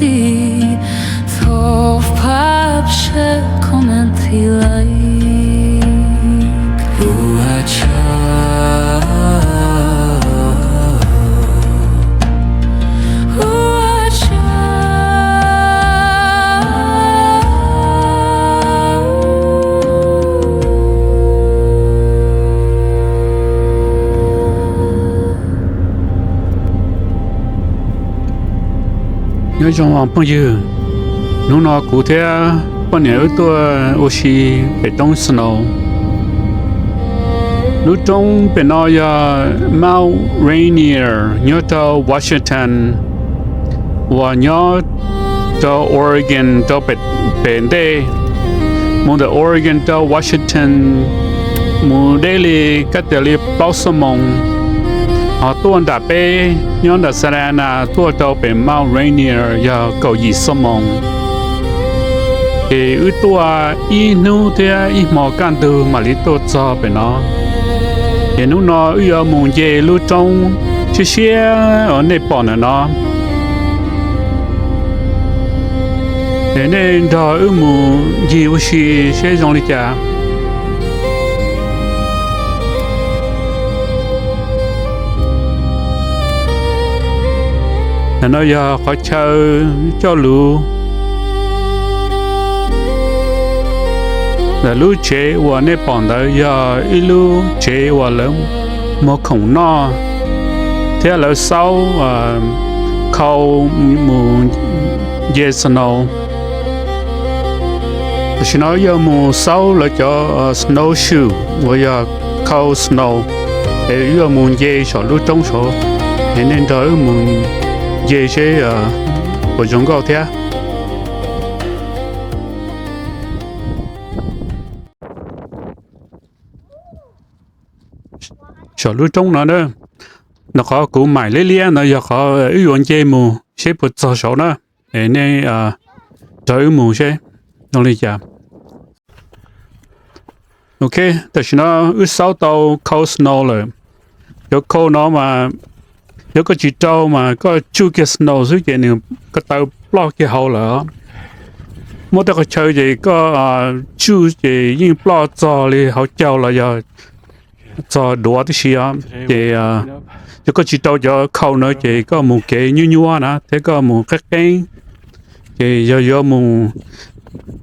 Thov pab saib comment thiab like. Ua tsaug, ua tsaug. Nyob zoo os phooj ywg, hnub no kuv thiab poj niam wb tuaj ua si pem roob snow. Lub roob pem no yog Mount Rainier nyob rau Washington, uas nyob rau Oregon rau pem, pem ntej. Mus ntawm Oregon rau Washington mus deb li kab tias li plaub xuab moos, ho tuaj nram peb nyob nram Santa Ana tuaj rau pem Mount Rainier yog kaum yim xuab moos. Ces wb tuaj ib hnub thiab ib hmo kaj ntug mam li tuaj txog pem no. Ces hnub no wb yuav mus nce lub roob siab siab uas nej pom ntawm no. Es nej nrog wb mus ncig ua si seb zoo li cas. Ntawm no yog qhov chaw coj lus. Ntawm lub tsev uas nej pom ntawd yog ib lub tsev uas lawv muag khoom noj thiab lawv xaub khau mus nce snow. Tam sim no wb yuav mus xaub lawv cov snowshoe uas yog khau snow, es wb yuav mus nce saum lub roob saud, es nej nrog wb mus nce seb puas zoo nkauj thiab. Saum lub roob no na, ntawm qhov kuv maim liab liab no yog qhov wb yuav nce mus seb puas txog saud na. Es nej nrog wb mus seb zoo li cas. Ok, tam sim no wb xaub tau khau snow lawm. Cov khau no mas yog koj tsis rau mas koj tsuj kiag snow xwb ces nws ko taw ploj kiag hauv lawm. Muaj tej qhov chaw ces koj tsuj ces yeej ploj txog li hauv caug los yog txog duav tib si os. Ces yog koj tsis rau cov khau na ces koj mus kev nyuaj nyuaj na thiab koj mus qeeb qeeb. Ces yog yuav mus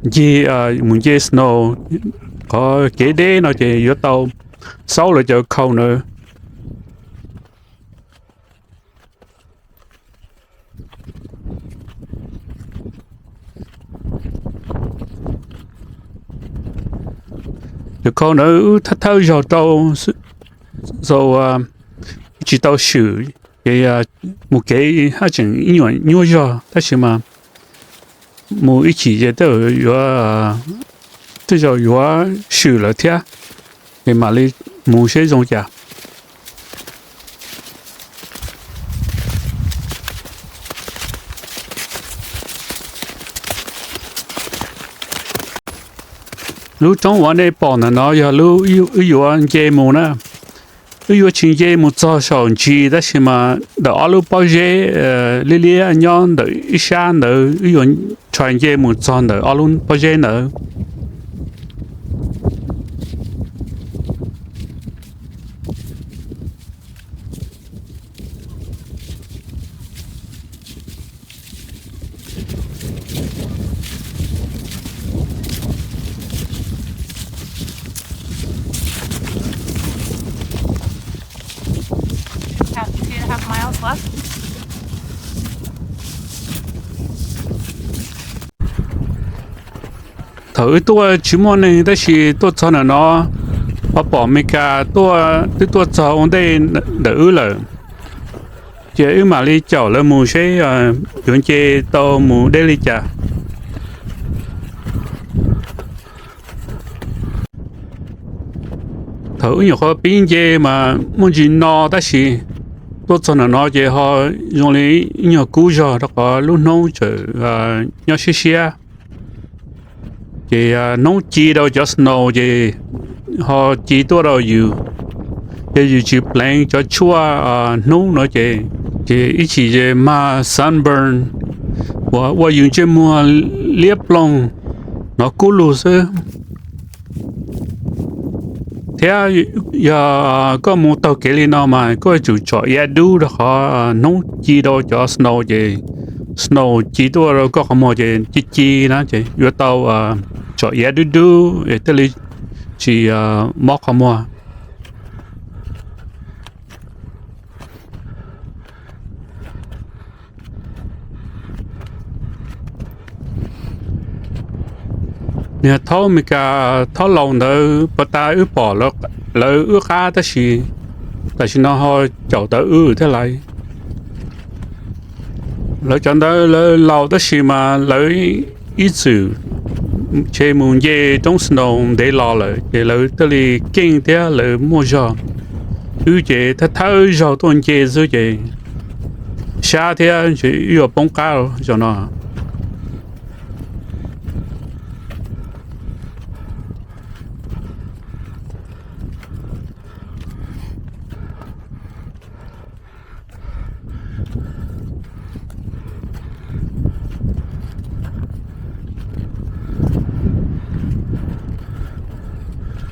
ncig, mus nce snow qhov kev deb no ces yuav tau xaub lawv cov khau na. Cov khau na wb thawb thawb zog rau, tsis tau swm, ces mus kev haj tseem ib nyuam nyuaj zog tab sis mas mus ib chim ces tej zaum yuav, tej zaum yuav swm lawm thiab, es mam li mus seb zoo cas. Lub roob uas nej pom ntawm no yog lub wb yuav nce mus na. Wb yuav tsis nce mus txog saum ntsis tab sis mas ntawm ob lub pob zeb liab liab nyob ntawm ib sab ntawd wb yuav try nce mus txog ntawm ob lub pob zeb ntawd. Thaum wb tuaj tsis muaj neeg tab sis tuaj txog ntawm no ho pom Meskas tuaj, twb tuaj txog ua ntej ntawm wb lawm. Ces wb mam li caum lawv mus seb yuav nce tau mus deb li cas. Thaum wb nyuam qhuav pib nce mas muaj ntsis no tab sis tuaj txog ntawm no ces ho zoo li ib nyuag kub zog rau qhov lub hnub tseem nyob siab siab. Ces hnub ci rau cov snow ces ho ci tuaj rau yus, ces yus tsis pleev cov tshuaj hnub no ces, ces ib chim ces mag sunburn, uas ua yus ntsej muag liab ploog, hnov kub lug xwb. Thiab yog koj mus taug kev li no mas koj yuav tsum tsom iav dub rau qhov hnub ci rau cov snow ces snow ci tuaj rau koj qhov muag ces ci ci na ces yuav tau tsom iav dub dub es thiaj li tsis mob qhov muag. Niag thaub Amelikas thaub laus ntawd puag ta wb pom lawv wb qab tab sis tam sim no ho caum tawv wb thiab lawm. Lawv cov ntawd lawv laus tab sis mas lawv ib txwm ces mus nce roob snow ntev los lawm ces lawv thiaj li keej thiab lawv muaj zog. Wb ces thawj thawj zaug tuaj nce xwb ces sab thiab wb yuav poob qab zaum no.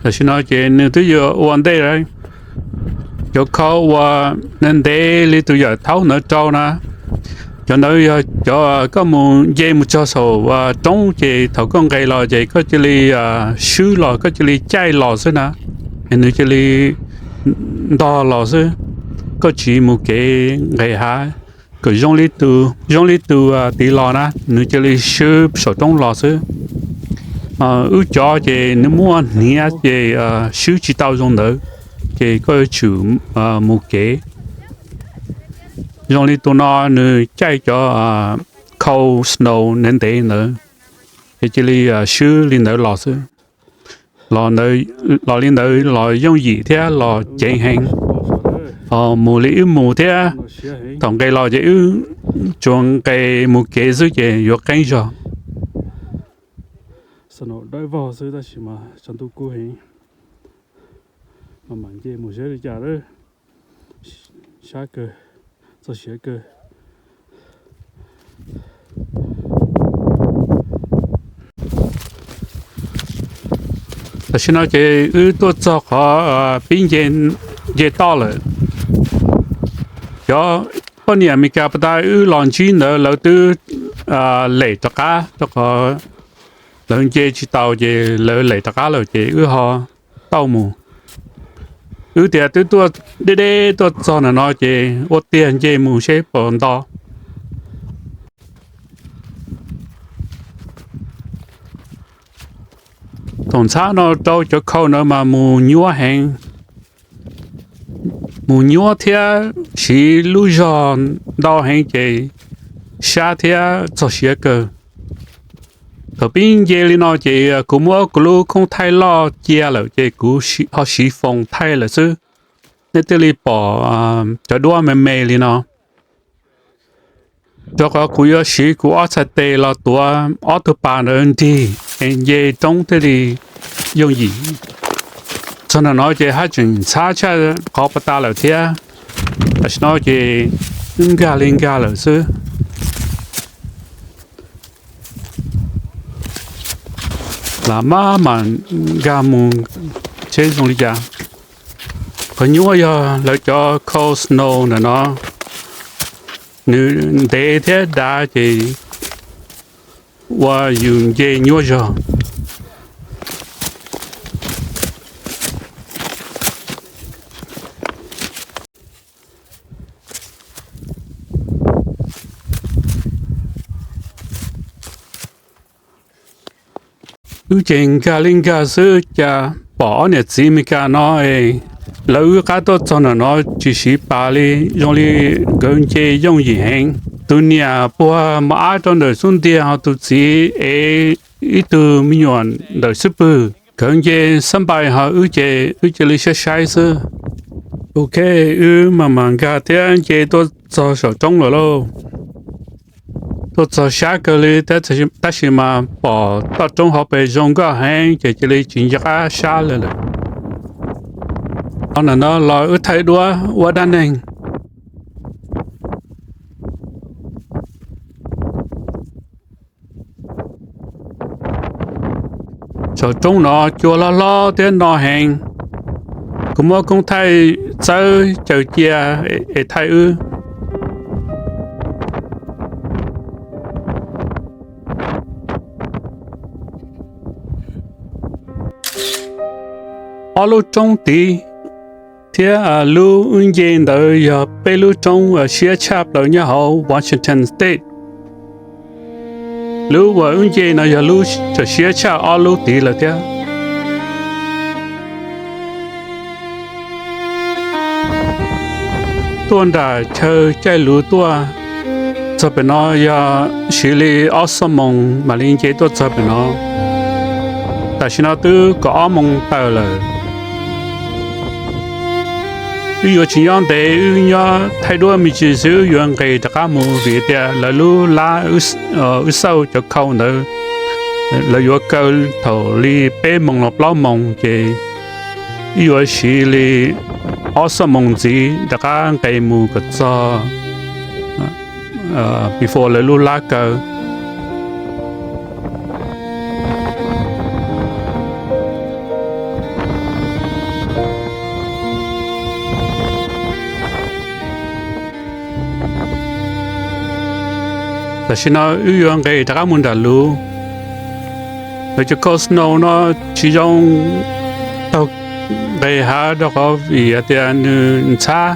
Tam sim no ces nws twb yuav ua ntej lawm. Cov khau uas ntev ntev li tus yawm thaub ntawd rau na, cov ntawd yog cov koj mus nce mus txog saum roob ces thaum koj nqes los ces koj cia li swb los koj cia li caij los xwb na, es nws cia li ntog los xwb. Koj tsis mus kev nqes hav kom zoo li tus tiv los na, nws cia li swb saum roob los xwb. Wb cov ces nws muaj hniav ces swb tsis tau zoo ntawd, ces koj yuav tsum mus kev. Zoo li tus no nws caij cov khau snow ntev ntev ntawd, ces cia li swb li ntawd los xwb. Los li ntawd los yooj yim thiab los ceev heev. Mus li wb mus thiab, thaum nqes los ces wb tsuas nqes mus kev xwb ces yuav qeeb zog. Snow dawb vog xwb tab sis mas tsaus ntuj kub heev. Mas mam nce mus seb li cas lawm. Sab kawg, txog siav kawg. Tam sim no ces wb tuaj txog qhov pib nce toj lawm. Cov poj niam Amelikas puag ta wb los ntsib ntawd lawv twb lem rov qab rau qhov lawv nce tsis tau ces lawv lem rov qab lawm ces wb ho tau mus. Wb tias twb tuaj deb deb tuaj txog ntawm no ces ua tiag nce mus seb puas nto. Thaum ntxhab no rau cov khau ntawd mas mus nyuab heev, mus nyuab thiab siv lub zog ntau heev ces sab thiab txog siav kawg. Thaum pib nce li no ces kuv muab kuv lub khoob thaij loj cia lawm ces kuv ho siv foos thaij lawm xwb. Nej thiaj li pom cov duab me me li no. Rau qhov kuv yuav siv kuv ob txhais tes los tuav ob tug pas ntawd nrig es nce roob thiaj li yooj yim. Txog ntawm no ces haj tseem ntxhab tshaj qhov puag ta lawm thiab. Tam sim no ces wb nkag li nkag lawm xwb. Lam maj mam nkag mus seb zoo li cas. Qhov nyuaj yog lawv cov khau snow ntawm no, nws ntev thiab dav ces ua yus nce nyuaj zog. Wb ces nkag li nkag xwb cas pom ob niam txiv Amelikas no es lawv wb qab tuaj txog ntawm no tsis siv pas li, zoo li nkawd nce yooj yim heev. Tus niam puag mos ab rau ntawm xub ntiag ho tus txiv ev ib tug me nyuam ntawm xub pwg. Nkawd nce xab npais ho wb ces wb cia li saib saib xwb. Ok, wb mam mam nkag thiab nce tuaj txog saum roob lawm lauj. Tuaj txog sab kawg li, tab sis mas pom toj roob hauv pes zoo nkauj heev ces cia li tsis nco qab sab li lawm. Qhov ntawm no los wb thaij duab ua dab neeg. Saum roob no cua hlob hlob thiab no heev. Kuv muab koob thaij txawb caws cia es thaij wb. Ob lub roob tid thiab lub wb nce ntawd yog peb lub roob uas siab tshaj plaws nyob hauv Washington State. Lub uas wb nce no yog lub tseem siab tshaj ob lub tid lawm thiab. Tuaj nram chaw caij luv tuaj txog pem no yog siv li ob xuab moos mam li nce tuaj txog pem no. Tam sim no twb kaum ob moos tawm lawm. Wb yuav tsis nyob ntev, wb nyob thaij duab me ntsis xwb wb yuav nqes rov qab mus vim tias lawv lub lab wb xauj cov khau ntawd lawv yuav kaw thaum li peb moos los plaub moos ces wb yuav siv li ob xuab moos ntxiv rov qab nqes mus kom txog before lawv lub lab kaw. Tam sim no wb yuav nqes rov qab mus nram lus. Lawv cov khau snow no tsis zoo taug nqes hav rau qhov vim hais tias nws ntxhab.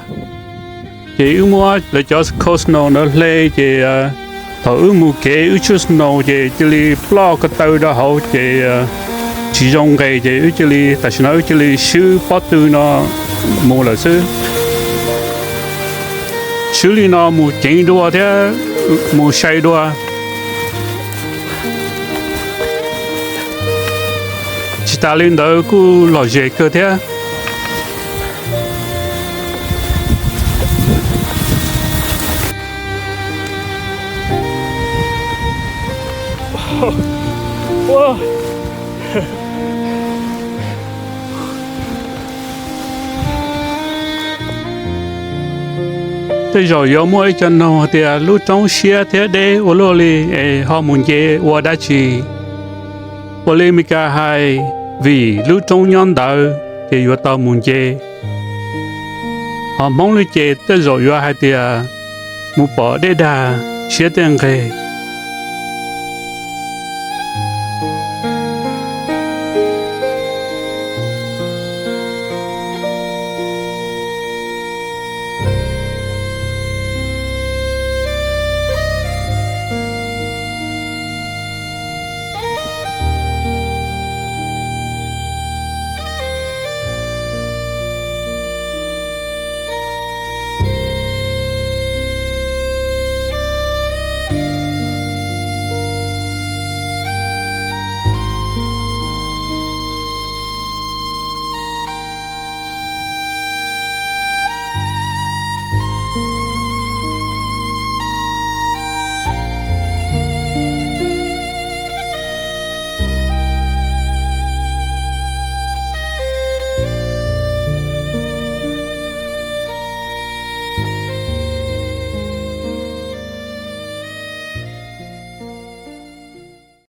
Ces wb muab lawv cov khau snow ntawd hle ces thaum wb mus kev wb tshwb snow ces cia li ploj ko taw rau hauv ces tsis zoo nqes ces wb cia li, tam sim no wb cia li swb pob tw no mus lawm xwb. Swb li no mus ceev dua thiab mus sai dua. Tsis tas li ntawd kuj lom zem kawg thiab. Tej zaum yuav muaj ib co noog hais tias lub roob siab thiab deb ua luaj li es ho mus nce ua dab tsi. Ua li Meskas hais, vim lub roob nyob ntawd ces yuav tau mus nce. Ho Hmoob li ces tej zaum yuav hais tias mus pom dej dag siab tej nqeg.